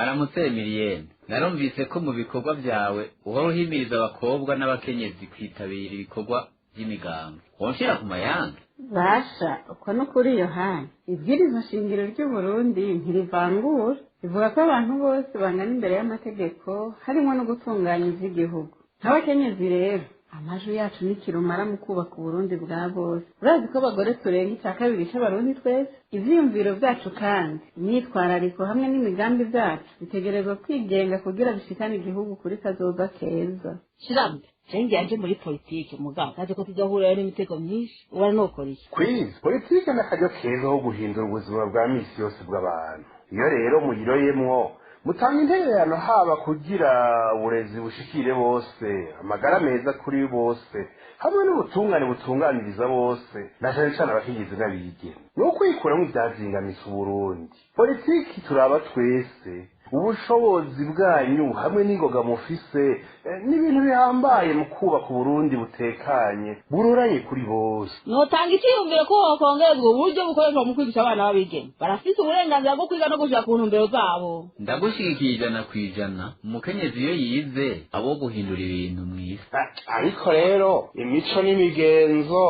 Mwaramutse, Emiliyene. Narumvise ko mu bikorwa byawe uhora uhimiriza abakobwa n'abakenyezi kwitabira ibikorwa by'imigambwe. Wonshira ku mayange? Basha, uko ni ukuri, Yohani. Ibwirizwa shingiro ry'Uburundi ntirivangura, rivuga ko abantu bose bangana imbere y'amategeko, harimo no gutunganya ivy'igihugu. Nk'abakenyezi rero, amajwi yacu ni kirumara mu kubaka Uburundi bwa bose. Urazi ko abagore turenga icya kabiri c'Abarundi twese. Ivyiyumviro vyacu kandi imyitwarariko hamwe n'imigambi vyacu bitegerezwa kwigenga kugira bishikane igihugu kuri kazoza keza. Shirambe, je nje muri politike, mugabo kaje ko tuzahurirayo n'imitego myinshi. Ubona nokora iki? Kwiza politike n'akaryo keza ko guhindura ubuzima bwa misi yose bw'abantu. Iyo rero muyiroyemwo, mutanga intererano, haba kugira uburezi bushikire bose, amagara meza kuri bose, hamwe n'ubutungane butunganiriza bose, na cane cane abakenyezi n'abigeme, ni ukwikuramwo ivyazingamisa Uburundi. Politiki turaba twese. Ubushobozi bwanyu hamwe n'ingoga mufise n'ibintu bihambaye mu kubaka Uburundi butekanye, buroranye kuri bose. Notanga icyiyumviro ko hokongerezwa uburyo bukoreshwa mu kwigisha abana b'abigeme. Barafise uburenganzira bwo kwiga no gushika ku ntumbero zabo. Ndagushigikiye 100%. Umukenyezi iyo yize, abo guhindura ibintu mw'isi. Ariko rero imico n'imigenzo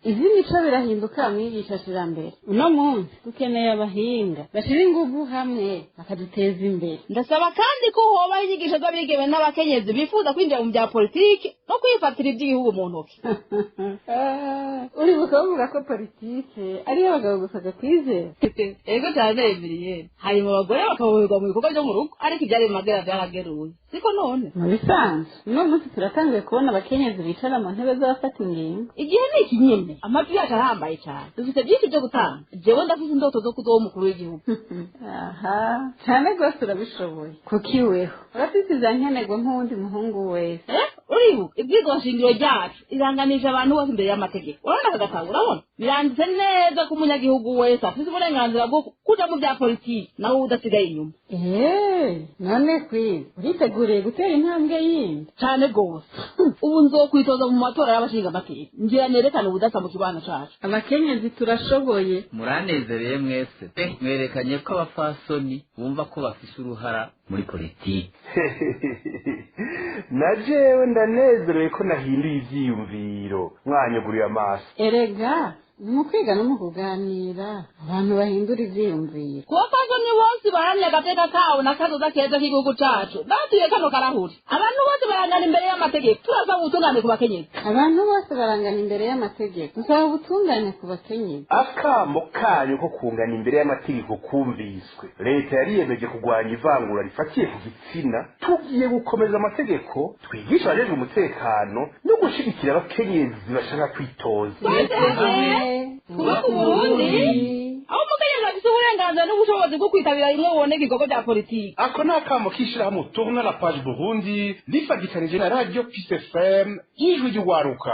Ivy'imico birahinduka, mwigisha Shirambere. Uno munsi dukeneye abahinga bashira inguvu hamwe bakaduteza imbere. Ndasaba kandi ko hobaho inyigisho z'abigeme n'abakenyezi bifuza kwinjira mu bya politiki no kwifatira iby'igihugu mu ntoki. Ah, uribuka bavuga ko politike ariyo abagabo gusa gakwizera? Ego cyane, Emiliyene. Hanyuma abagore bakaboherwa mu bikorwa byo mu rugo, ariko ibyari magera byarageruye, siko none? Mu bisanzwe, uno munsi turatanguye kubona abakenyezi bicara mu ntebe z'abafata ingingo. Igihe ni iki nyene. Amajwi yacu arahambaye cyane, dufite byinshi byo gutanga. Jewe ndafite indoto zo kuzoba umukuru w'igihugu. Aha, cyane rwose, urabishoboye, kuko iweho urafite iza nkenerwa nk'uwundi muhungu wese. Eh, uribuka ibwirizwa shingiro ryacu iranganisha abantu bose imbere y'amategeko. Urabona aka gatabo? Urabona biranditse neza ko umunyagihugu wese afite uburenganzira bwo kuja mu bya politiki, nawe udasigaye inyuma. Eee, none kwiza uriteguriye gutera intambwe yindi? Cyane rwose. Ubu nzokwitoza mu matora y'abashinga amategeko, ngira nerekane ubudasa mu kibano cacu. Abakenyezi turashoboye. Muranezereye mwese pe. Mwerekanye ko abafasoni bumva ko bafise uruhara muri politiki. Na jewe ndanezerewe ko nahinduye ivyiyumviro, mwanyuguriye amaso. Erega ni mu kwiga no mu kuganira abantu bahindura ivyiyumviro. Ku bapfasoni bose baharanira agateka kabo na kazoza keza k'igihugu cacu, batuye kano karahuri: abantu bose barangana imbere y'amategeko. Turasaba ubutungane ku bakenyezi. Abantu bose barangana imbere y'amategeko. Dusaba ubutungane ku bakenyezi. Akamo kanyu ko kungana imbere y'amategeko kumviswe. Leta yariyemeje kurwanya ivangura rifatiye ku gitsina. Tugiye gukomeza amategeko, twigisha abajejwe umutekano no gushigikira abakenyezi bashaka kwitoza. Twese hamwe twubake Uburundi aho umukenyezi afise uburenganzira n'ubushobozi bwo kwitabira rimwe buboneka ibikorwa bya politiki. Ako ni akamo k'ishirahamwe Tourne la page Burundi rifatikanije na Radio Peace FM, Ijwi ry'Urwaruka.